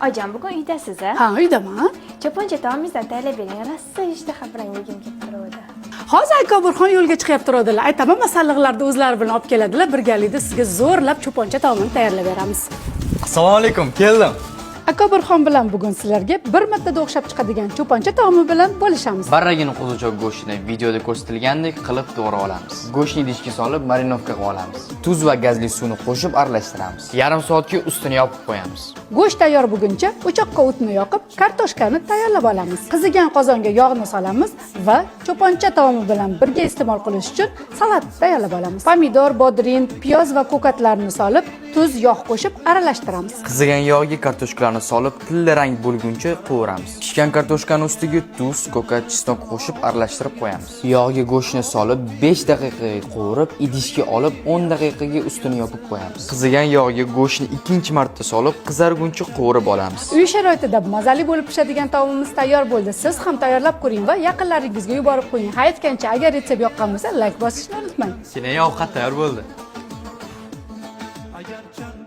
Oyijon, bugun uydasiz a? Ha, uydaman. Cho'poncha taomingizdan tayyorlab bering. Rosa ishtaha bilan yegim kelib turuvdi. Hozir aka Burxon yo'lga chiqyapti turadilar. Aytaman, masalliqlarni o'zlari bilan olib keladilar. Birgalikda sizga zo'rlab cho'poncha taomini tayyorlab beramiz. Assalomu alaykum, keldim. Aka Burxon bilan bugun sizlarga bir martada o'xshab chiqadigan cho'poncha taomi bilan bo'lishamiz. Barragini qo'zichoq go'shtini videoda ko'rsatilgandek qilib to'g'rab olamiz. Go'shtni idishga solib marinovka qilib olamiz. Tuz va gazli suvni qo'shib aralashtiramiz. Yarim soatga ustini yopib qo'yamiz. Go'sht tayyor bo'lguncha o'choqqa o'tni yoqib, kartoshkani tayyorlab olamiz. Qizigan qozonga yog'ni solamiz va cho'poncha taomi bilan birga iste'mol qilish uchun salat tayyorlab olamiz. Pomidor, bodring, piyoz va ko'katlarni solib, tuz, yog' qo'shib aralashtiramiz. Qizigan yog'ga kartoshkalarni solib tilla rang bo'lguncha qovuramiz. Pishgan kartoshkani ustiga tuz, ko'kat, chesnok qo'shib aralashtirib qo'yamiz. Yog'ga go'shtni solib 5 daqiqaga qovurib, idishga olib 10 daqiqaga ustini yopib qo'yamiz. Qizigan yog'ga go'shtni ikkinchi marta solib qizarguncha qovurib olamiz. Uy sharoitida mazali bo'lib pishadigan taomimiz tayyor bo'ldi. Siz ham tayyorlab ko'ring va yaqinlaringizga yuborib qo'ying. Ha aytgancha, agar retsept yoqqan bo'lsa, layk bosishni unutmang. Keling, ovqat tayyor bo'ldi. Agar